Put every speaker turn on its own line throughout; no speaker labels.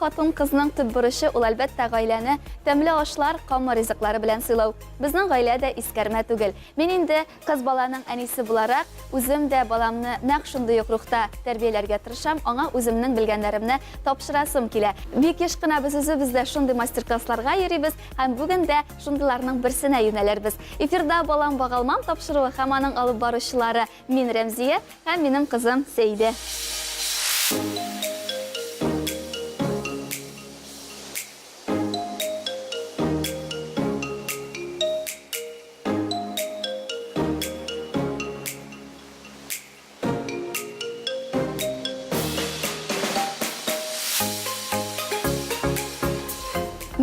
хатын-кызның төп бурычы ул, әлбәттә, гаиләне тәмле ашлар, камыр ризыклары белән сыйлау. Безнең гаилә дә искәрмә түгел. Мин инде кыз баланың әнисе буларак, үзем дә баламны нәкъ шундый ук рухта тәрбияләргә тырышам, аңа үземнең белгәннәремне тапшырасым килә. Бик еш кына без үзебез дә шундый мастер-классларга йөрибез һәм бүген дә шундыйларның берсенә юнәлербез. Эфирда Балам багалмам тапшыруы һәм аның алып баручылары мин, Рәмзия, Һәм минем кызым Сәйдә.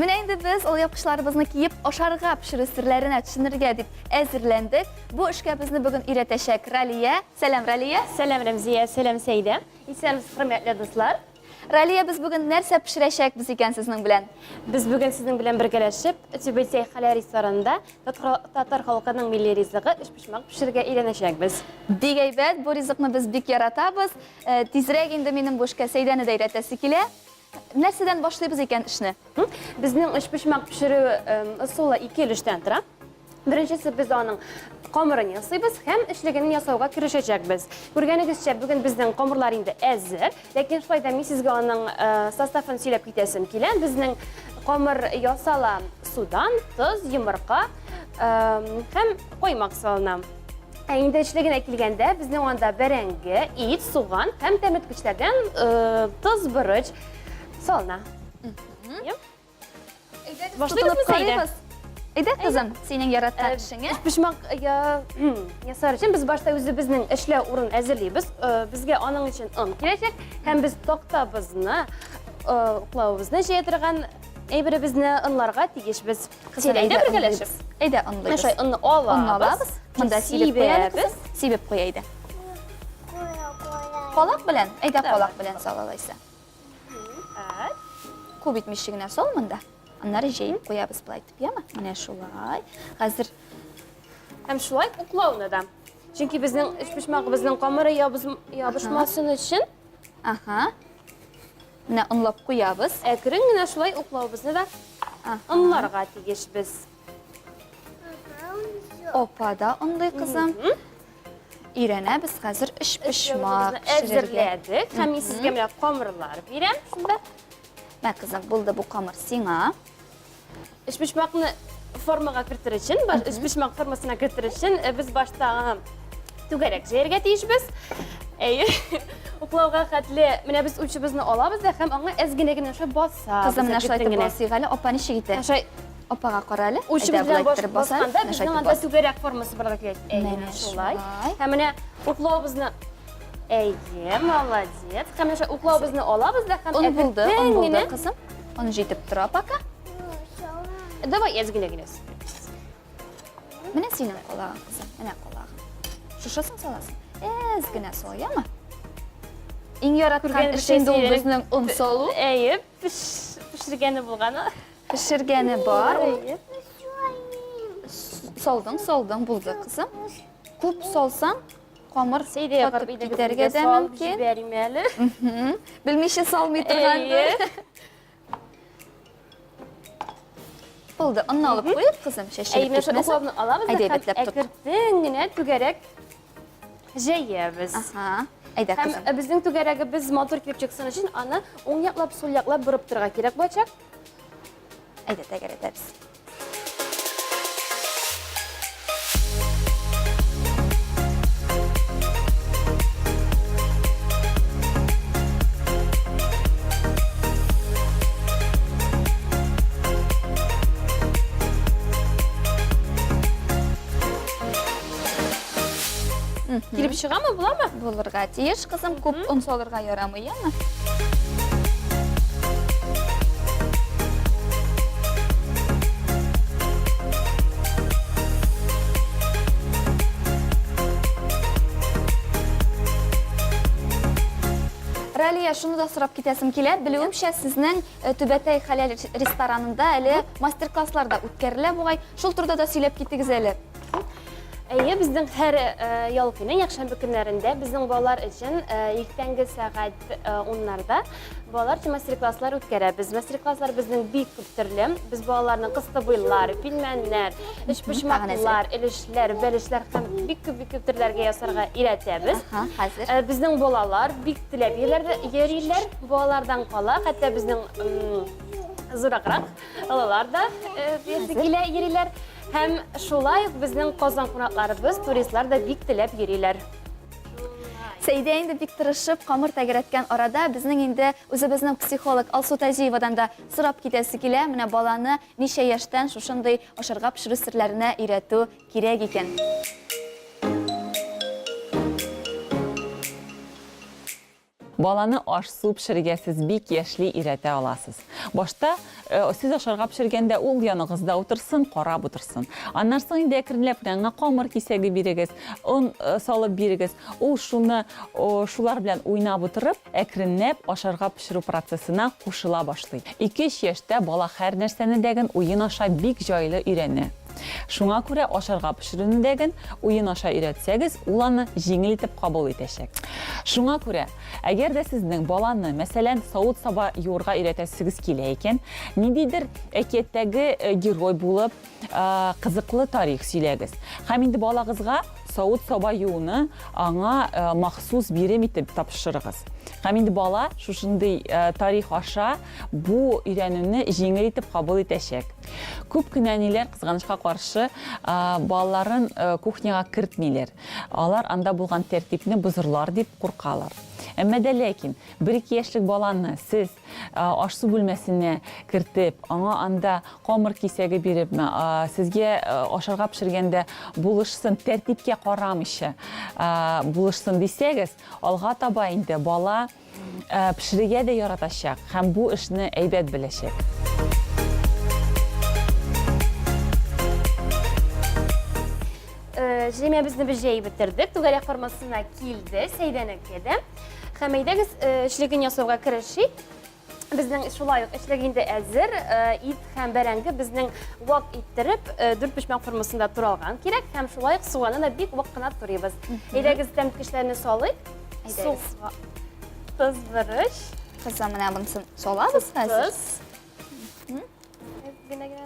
Менә инде без алъяпкычларыбызны киеп, ашарга пешерү серләренә төшенергә дип әзерләндек. Бу эшкә безне бүген өйрәтәчәк Ралия. Сәлам, Ралия.
Сәлам, Рәмзия. Сәлам, Сәйдә. Исәнмесез, хөрмәтле дуслар.
Ралия, без бүген нәрсә пешерәчәкбез икән сезнең белән?
Без бүген сезнең белән бергәләшеп, Түбәтәй хәләл ресторанында татар халкының милли ризыгы өчпочмак пешерергә өйрәнәчәкбез.
Бик әйбәт, бу ризыкны без бик яратабыз. Э, тизрәк инде минем бу эшкә Сәйдәне дә өйрәтәсе килә. Нәрсәдән башлыйбыз икән эшне?
Безнең өчпочмак пешерү ысулы ике өлештән тора. Беренчесе без аның камырын ясыйбыз һәм эчлеген ясауга керешәчәкбез. Күргәнегезчә, бүген безнең камырлар инде әзер, ләкин шулай да мин сезгә аның э, составын сөйләп китәсем килә. Безнең камыр ясала судан, тоз, йомырка э, һәм каймак салына. Ә инде эчлегенә килгәндә, безнең анда бәрәңге, ит, суган һәм тәмлеткечләрдән э, тоз, борыч салына.
Башлыйбызмы, Сәйдә? Әйдә, кызым, синең яраткан эшеңә.
Өчпочмак ясар өчен без башта үзебезнең эшләү урын әзерлибез. Безгә аның өчен он киләчәк һәм без тактабызны, уклавыбызны җәя торган әйберебезне онларга тиешбез.
Кызым, әйдә бергәләшеп. Әйдә, онлыйбыз.
Шулай онны алабыз.
Онны алабыз. Монда сибеп куй әле, кызым. Сибеп куй, әйдә. Калак белән, әйдә калак белән сал алайса. Күп итмичә генә сал монда. Аннары җәеп куябыз былай итеп, яме? Менә шулай. Хәзер
һәм шулай уклауны да. Чөнки безнең өчпочмагыбызның камыры ябышмасын өчен.
Ага. Менә онлап куябыз.
Әкрен генә шулай уклавыбызны да онларга тиешбез.
Опа да онлый кызым. Өйрәнәбез хәзер өчпочмак пешерергә.
Әзерләдек. Һәм мин сезгә менә камырлар бирәм шунда.
Мә, кызым, булды бу камыр сиңа.
Өчпочмакны формага кертер өчен, өчпочмак формасына кертер өчен э, без башта түгәрәк җәяргә тиешбез. Әйе. Уклауга хәтле менә без учыбызны алабыз да һәм аңа әз генә генә шулай басабыз.
Кызым, менә шулай итеп басыйк әле. Апа ничек итә?
Шулай
Апага кара әле.
Учыбыз белән басканда безнең анда түгәрәк формасы барлыкка килә. Әйе, шулай. Һәм менә уклавыбызны Әйе, молодец. Һәм менә шулай уклавыбызны алабыз да һәм
Он булды, он булды, кызым. Он җитеп тора пока.
Давай әз генә генә.
Менә синең колагың, кызым. Менә колагың. Шушысын саласың. Әз генә сал, яме? Иң яраткан эш инде ул безнең он салу.
Әйе, пешергәне булган.
Пешергәне бар. Салдың, салдың, булды, кызым. Күп салсаң, камыр катып китәргә дә мөмкин.
Җибәрим әле.
Белмичә салмый торгандыр. Булды, онны алып куйыйк, кызым, чәчелеп
китмәсен. Әйе, менә алабыз да һәм әкертен генә түгәрәк җәябез.
Ага. Әйдә, кызым.
Һәм безнең түгәрәгебез матур килеп чыксын өчен аны уң яклап, сул яклап борып торырга кирәк булачак.
Әйдә, тәгәрәтәбез.
Килеп чыгамы, буламы?
Булырга тиеш, кызым, күп он салырга ярамый, яме? Ралия, шуны да сорап китәсем килә. Белүемчә, сезнең э, Түбәтәй хәләл ресторанында әле мастер-класслар да үткәрелә бугай. Шул турыда да сөйләп китегез әле.
Әйе, безнең һәр ял көне, якшәмбе көннәрендә безнең балалар өчен иртәнге сәгать 10-нарда балалар өчен мастер-класслар үткәрәбез. Мастер-класслар безнең бик күп төрле. Без балаларның кыстыбыйлар, пилмәннәр, өчпочмаклар, өлешләр, бәлешләр һәм бик күп бик күп төрләргә ясарга өйрәтәбез.
Хәзер.
Безнең балалар бик теләп йөриләр. Балалардан кала, хәтта безнең зураграк Олылар да килә йөриләр. Һәм шулай ук безнең Казан кунакларыбыз, туристлар да бик теләп йөриләр.
Сәйдә инде бик тырышып камыр тәгәрәткән арада безнең инде үзебезнең психолог Алсу Таҗиевадан да сорап китәсе килә. Менә баланы ничә яшьтән шушындый ашарга пешерү серләренә өйрәтү кирәк икән?
Баланы аш-су пешерергә сез бик яшьли өйрәтә аласыз. Башта сез ашарга пешергәндә ул яныгызда утырсын, карап утырсын. Аннан соң инде әкренләп кенә аңа камыр кисәге бирегез, он салып бирегез. Ул шуны шулар белән уйнап утырып, әкренләп ашарга пешерү процессына кушыла башлый. Ике-өч яшьтә бала һәр нәрсәне дәген уен аша бик җайлы өйрәнә. Шуңа күрә ашарга пешерүне дәген уен аша өйрәтсәгез, ул аны җиңел итеп кабул итәчәк. Шуңа күрә, әгәр дә сезнең баланы, мәсәлән, савыт-саба юырга өйрәтәсегез килә икән, ниндидер әкияттәге герой булып, кызыклы тарих сөйләгез. Һәм инде балагызга савыт-саба юуны аңа махсус бирем итеп тапшырыгыз. Һәм инде бала шушындый тарих аша бу өйрәнүне җиңел итеп кабул итәчәк. Күп кенә әниләр, кызганычка каршы, балаларын кухняга кертмиләр. Алар анда булган тәртипне бозырлар дип куркалар. Әмма дә ләкин бер-ике яшьлек баланы сез аш-су бүлмәсенә кертеп, аңа анда камыр кисәге бирепме, сезгә ашарга пешергәндә булышсын, тәртипкә карамыйча булышсын дисәгез, алга таба инде бала Пешерергә дә яратачак һәм бу эшне әйбәт беләчәк.
Җәймәбезне без җәеп бетердек. Түгәрәк формасына килде, Сәйдәнеке дә. Һәм әйдәгез, эчлеген ясауга керешик. Безнең шулай ук эчлек инде әзер. Ит һәм бәрәңге безнең вак иттереп, дүртпочмак формасында туралган кирәк. Һәм шулай ук суганны да бик вак кына турыйбыз. Әйдәгез, тәмлеткечләрне салыйк.
Әйдәгез.
Тоз, борыч.
Кызым, менә монысын салабыз хәзер.
Тоз. Генә генә.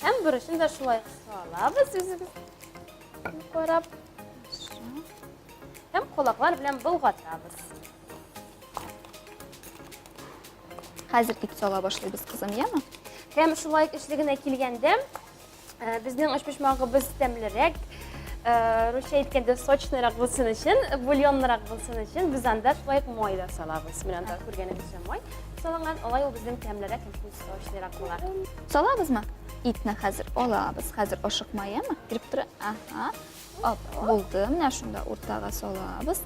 Һәм борычын да шулай ук салабыз үзебез карап. Һәм колаклар белән болгатабыз.
Хәзер ит сала башлыйбыз, кызым, яме?
Һәм шулай ук эчлегенә килгәндә, безнең өчпочмагыбыз тәмлерәк, русча әйткәндә сочныйрак булсын өчен, бульоннырак булсын өчен без анда шулай ук май да салабыз. Менә анда күргәнегезчә май салынган, алай ул безнең тәмлерәк һәм сочныйрак була.
Салабызмы? Итне хәзер алабыз. Хәзер ашыкма, яме? Кереп тора. Ага. Оп, булды. Менә шунда уртага салабыз.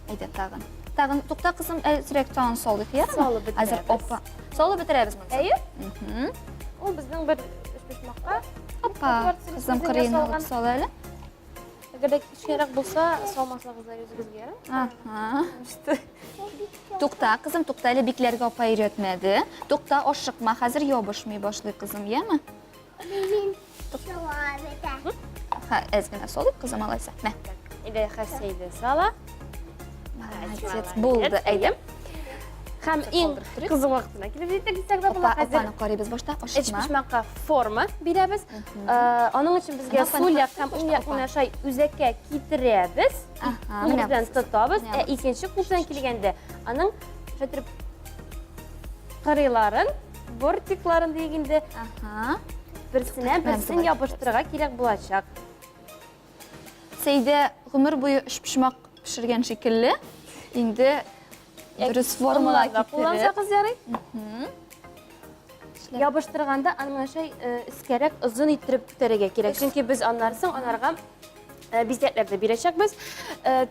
Әйдә тагын. Тагын тукта, кызым, әзрәк тагын салыйк, ярымы?
Салып бетерәбез.
Әзер, опа. Салып бетерәбез моны.
Әйе. Ул безнең бер өчпочмакка.
Опа, кызым, кырыен алып сал әле.
Әгәр дә кечкенәрәк булса, салмасагыз да үзегезгә ярар.
Ага. Тукта, кызым, тукта әле, бикләргә апа өйрәтмәде. Тукта, ашыкма, хәзер ябышмый башлый, кызым, яме? Ха, әз генә салып, кызым, алайса. Мә.
Әйдә, Хәсәйдә сала.
Молодец, булды, әйдә.
Һәм иң кызык вакытына килеп җиттек дисәк дә була.
Хәзер апаны карыйбыз башта, ашыкма.
Өчпочмакка форма бирәбез. Аның өчен безгә сул як һәм уң як менә шулай үзәккә китерәбез. Кул белән тотабыз, ә икенче кул белән килгәндә аның шулай итеп кырыйларын, бортикларын диек инде.
Ага.
Берсенә берсен ябыштырырга кирәк булачак.
Сәйдә гомер буе өчпочмак пешергән шикелле, инде дөрес формага китереп.
Куллансагыз ярый. Ябыштырганда аның шай өскәрәк озын иттереп күтәрергә кирәк. Чөнки без аннан соң анарга бизәкләр дә бирәчәкбез.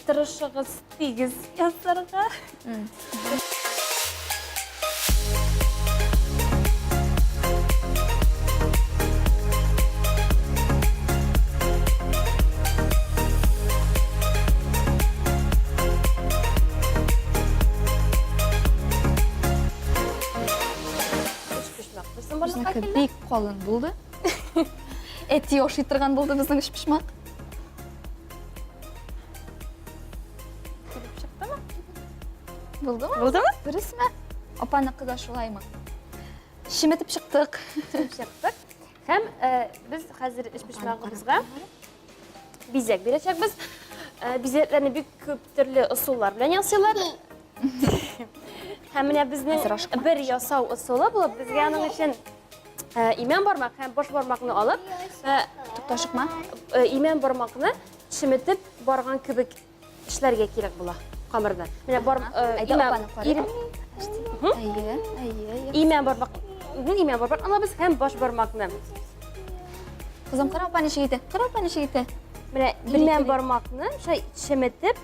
Тырышыгыз тигез ясарга.
Безнеке бик калын булды. Әти ашый торган булды безнең өчпочмак. Килеп чыктымы? Булдымы?
Булдымы?
Дөресме? Апаныкы да шулаймы? Чеметеп чыктык.
Чеметеп чыктык. Һәм э, без хәзер өчпочмагыбызга бизәк бирәчәкбез. Э, бизәкләрне бик күп төрле ысуллар белән ясыйлар. Һәм менә безнең бер ясау ысулы булып, безгә аның өчен э, имән бармак һәм баш бармакны алып,
Тоташыкма.
Имән бармакны чеметеп барган кебек эшләргә кирәк була камырны. Менә бар
Әйдә апаны карыйк. Әйе, әйе.
Имән бармак, имән бармак алабыз һәм баш бармакны.
Кызым, кара апа ничек итә? Кара апа ничек итә?
Менә имән бармакны шулай чеметеп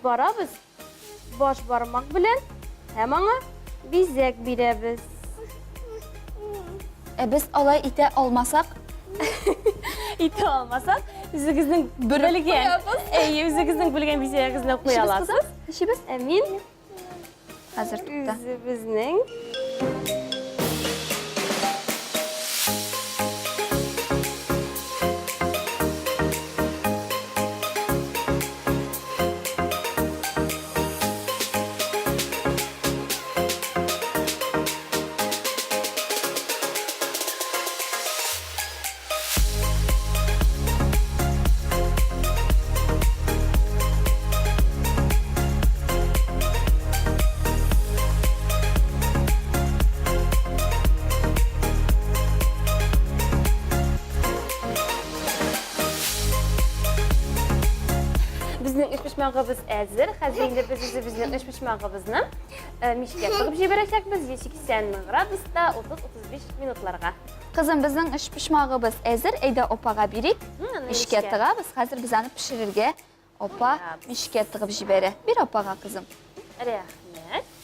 барабыз. Баш бармак белән һәм аңа бизәк бирәбез.
Ә без алай итә алмасак?
Итә алмасак, үзегезнең белгән, әйе, үзегезнең белгән бизәгегезне куя аласыз.
Ничебез?
Ә мин
Хәзер тукта.
Үзебезнең Безнең өчпочмагыбыз әзер. Хәзер инде без үзебезнең өчпочмагыбызны э, мичкә тыгып җибәрәчәкбез 180 градуста 30-35 минутларга.
Кызым, безнең өчпочмагыбыз әзер. Әйдә апага бирик. Мичкә тыгабыз. Хәзер без аны пешерергә апа мичкә тыгып җибәрә. Бир апага, кызым.
Рәхмәт.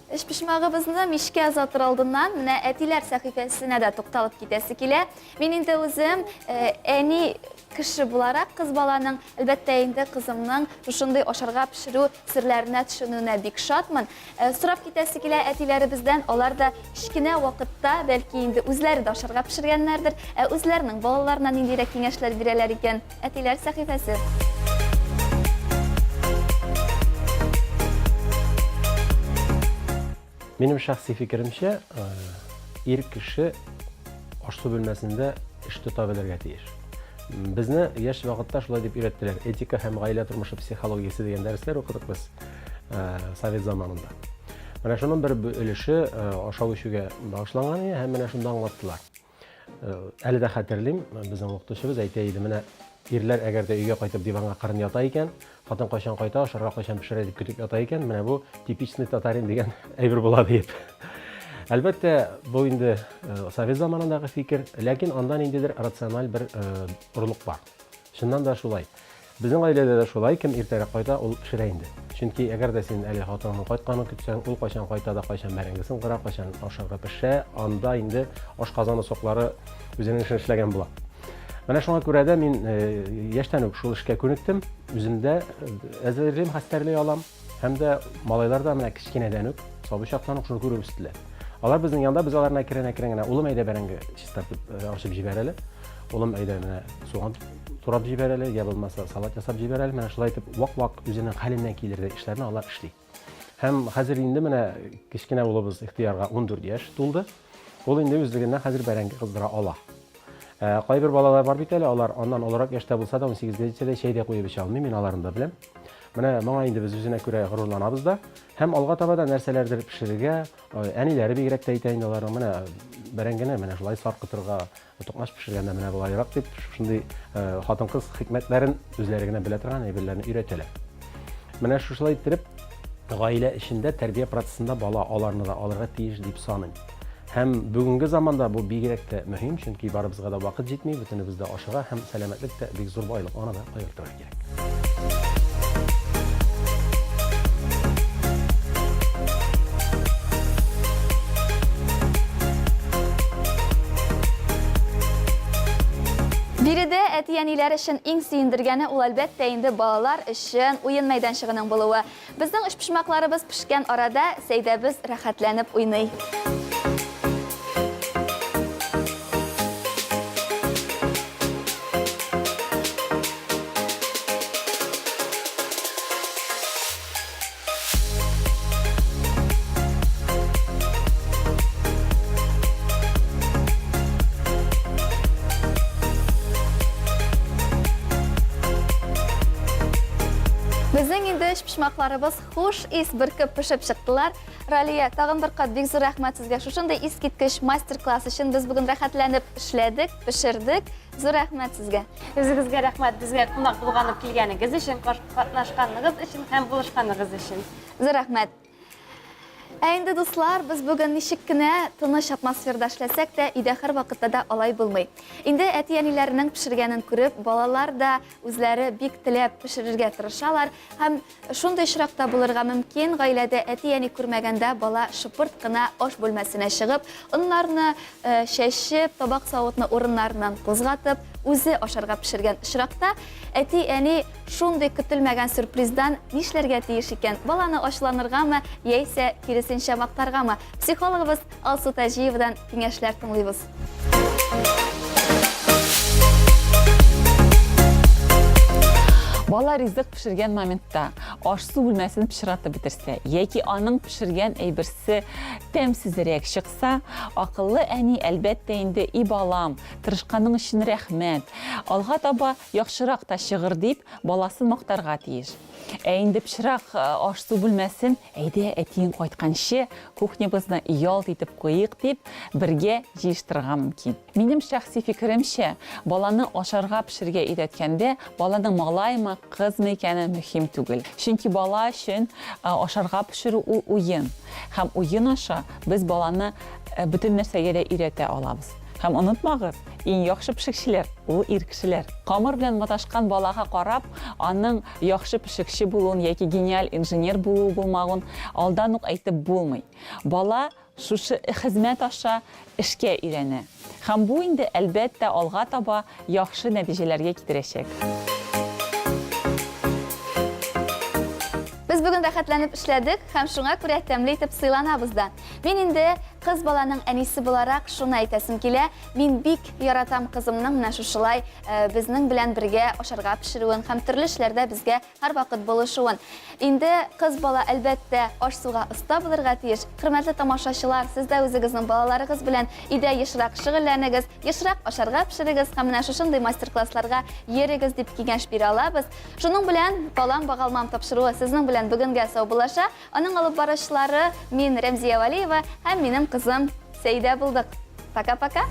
Өчпочмагыбызны мичкә озатыр алдыннан менә әтиләр сәхифәсенә дә тукталып китәсе килә. Мин инде үзем э, әни кеше буларак кыз баланың, әлбәттә инде кызымның шушындый ашарга пешерү серләренә төшенүенә бик шатмын. Э, сорап китәсе килә әтиләребездән, алар да кечкенә вакытта бәлки инде үзләре дә ашарга пешергәннәрдер, ә үзләренең балаларына ниндирәк киңәшләр бирәләр икән? Әтиләр сәхифәсе.
Минем шәхси фикеремчә, э, ир кеше аш-су бүлмәсендә эш тота белергә тиеш. Безне яшь вакытта шулай дип өйрәттеләр. Этика һәм гаилә тормышы психологиясе дигән дәресләр укыдык без э, совет заманында. Менә шуның бер өлеше э, ашау-эчүгә багышланган иде һәм менә шунда аңлаттылар. Әле дә хәтерлим, безнең укытучыбыз әйтә иде, менә ирләр әгәр дә өйгә кайтып диванга кырын ята икән, хатын кайчан кайта, ашарга кайчан пешерә дип көтеп ята икән, менә бу типичный татарин дигән әйбер була диеп. Әлбәттә, бу инде э, совет заманындагы фикер, ләкин анда ниндидер рациональ бер э, орлык бар. Чыннан да шулай. Безнең гаиләдә дә шулай, кем иртәрәк кайта, ул пешерә инде. Чөнки әгәр дә син әле хатыныңның кайтканын көтсәң, ул кайчан кайта да, кайчан бәрәңгесен кыра, кайчан ашарга пешә, анда инде ашказаны соклары үзенең эшен эшләгән була. Менә шуңа күрә дә мин э, яшьтән үк шул эшкә күнектем. Үзем дә э, әзерлим, хәстәрли алам. Һәм дә малайлар да менә кечкенәдән үк, сабый чактан ук шуны күреп үстеләр. Алар безнең янда, без аларны әкрен-әкрен генә, улым әйдә бәрәңге чистартып э, арчып җибәр әле. Улым әйдә менә суган турап җибәр әле, я булмаса салат ясап җибәр әле. Менә шулай итеп вак-вак үзенең хәленнән килердәй эшләрне алар эшли. Һәм хәзер инде менә кечкенә улыбыз Ихтыярга 14 яшь тулды. Ул инде үзлегеннән хәзер бәрәңге кыздыра ала. Ә, кайбер балалар бар бит әле, алар аннан олырак яшьтә булса да, 18-гә җитсә дә чәй дә куеп эчә алмый, мин аларын да беләм. Менә моңа инде без үзенә күрә горурланабыз да. Һәм алга таба да нәрсәләрдер пешерергә, әниләре бигрәк тә әйтә инде аларның, менә бәрәңгене менә шулай саркытырга, токмач пешергәндә менә болайрак дип, шушындый хатын-кыз хикмәтләрен үзләре генә белә торган әйберләрне өйрәтәләр. Менә шушылай иттереп, гаилә эчендә тәрбия процессында бала аларны да алырга тиеш дип саныйм. Һәм бүгенге заманда бу бигрәк тә мөһим, чөнки барыбызга да вакыт җитми, бөтенебез дә ашыга һәм сәламәтлек тә бик зур байлык, аны да кайгыртырга кирәк.
Биредә әти-әниләр өчен иң сөендергәне ул, әлбәттә инде, балалар өчен уен мәйданчыгының булуы. Безнең өчпочмакларыбыз пешкән арада Сәйдәбез рәхәтләнеп уйный. Өчпочмакларыбыз хуш ис бөркеп пешеп чыктылар. Ралия, тагын бер кат бик зур рәхмәт сезгә. Шушындый искиткеч мастер-класс өчен без бүген рәхәтләнеп эшләдек, пешердек. Зур рәхмәт сезгә.
Үзегезгә рәхмәт, безгә кунак булганып килгәнегез өчен, катнашканыгыз өчен һәм булышканыгыз өчен.
Зур рәхмәт. Ә инде, дуслар, без бүген ничек кенә тыныч атмосферада эшләсәк тә, өйдә һәрвакытта да алай булмый. Инде әти-әниләренең пешергәнен күреп, балалар да үзләре бик теләп пешерергә тырышалар. Һәм шундый очрак та булырга мөмкин, гаиләдә әти-әни күрмәгәндә бала шыпырт кына аш бүлмәсенә чыгып, оннарны чәчеп, табак-савытны урыннарыннан кузгатып, үзе ашарга пешергән очракта, әти-әни Шундый көтелмәгән сюрприздан нишләргә тиеш икән? Баланы ачуланыргамы, яисә киресенчә мактаргамы? Психологыбыз Алсу Таҗиевадан киңәшләр тыңлыйбыз.
Бала ризык пешергән моментта аш-су бүлмәсен пычратып бетерсә яки аның пешергән әйберсе тәмсезрәк чыкса, акыллы әни, әлбәттә инде, И балам, тырышканың өчен рәхмәт, алга таба Яхшырак та чыгыр дип, баласын мактарга тиеш. Ә инде пычрак аш-су бүлмәсен, әйдә, әтиең кайтканчы, кухнябызны ялт итеп куйыйк дип, бергә җыештырырга мөмкин. Минем шәхси фикеремчә, баланы ашарга пешерергә өйрәткәндә, баланың малаймы, кызмы икәне мөһим түгел. Чөнки бала өчен ашарга пешерү ул уен. Һәм уен аша без баланы бөтен нәрсәгә дә өйрәтә алабыз. Һәм онытмагыз, иң яхшы пешекчеләр, ул ир кешеләр. Камыр белән маташкан балага карап, аның яхшы пешекче булуын яки гениаль инженер булуы-булмавын алдан ук әйтеп булмый. Бала шушы хезмәт аша эшкә өйрәнә. Һәм бу инде, әлбәттә, алга таба яхшы нәтиҗәләргә китерәчәк.
Без бүген рәхәтләнеп эшләдек һәм шуңа күрә тәмле итеп сыйланабыз да. Мин инде кыз баланың әнисе буларак шуны әйтәсем килә, мин бик яратам кызымның менә шушылай э, безнең белән бергә ашарга пешерүен һәм төрле эшләрдә безгә һәрвакыт булышуын. Инде кыз бала, әлбәттә, аш-суга оста булырга тиеш. Хөрмәтле тамашачылар, сез дә үзегезнең балаларыгыз белән өйдә ешрак шөгыльләнегез, ешрак ашарга пешерегез һәм менә шушындый мастер-классларга йөрегез дип киңәш бирә алабыз. Шуның белән Балам багалмам тапшыруы сезнең белән бүгенгә саубуллаша. Аның алып баручылары мин, Рәмзия Вәлиева һәм минем кызым Сәйдә булдык. Пока-пока!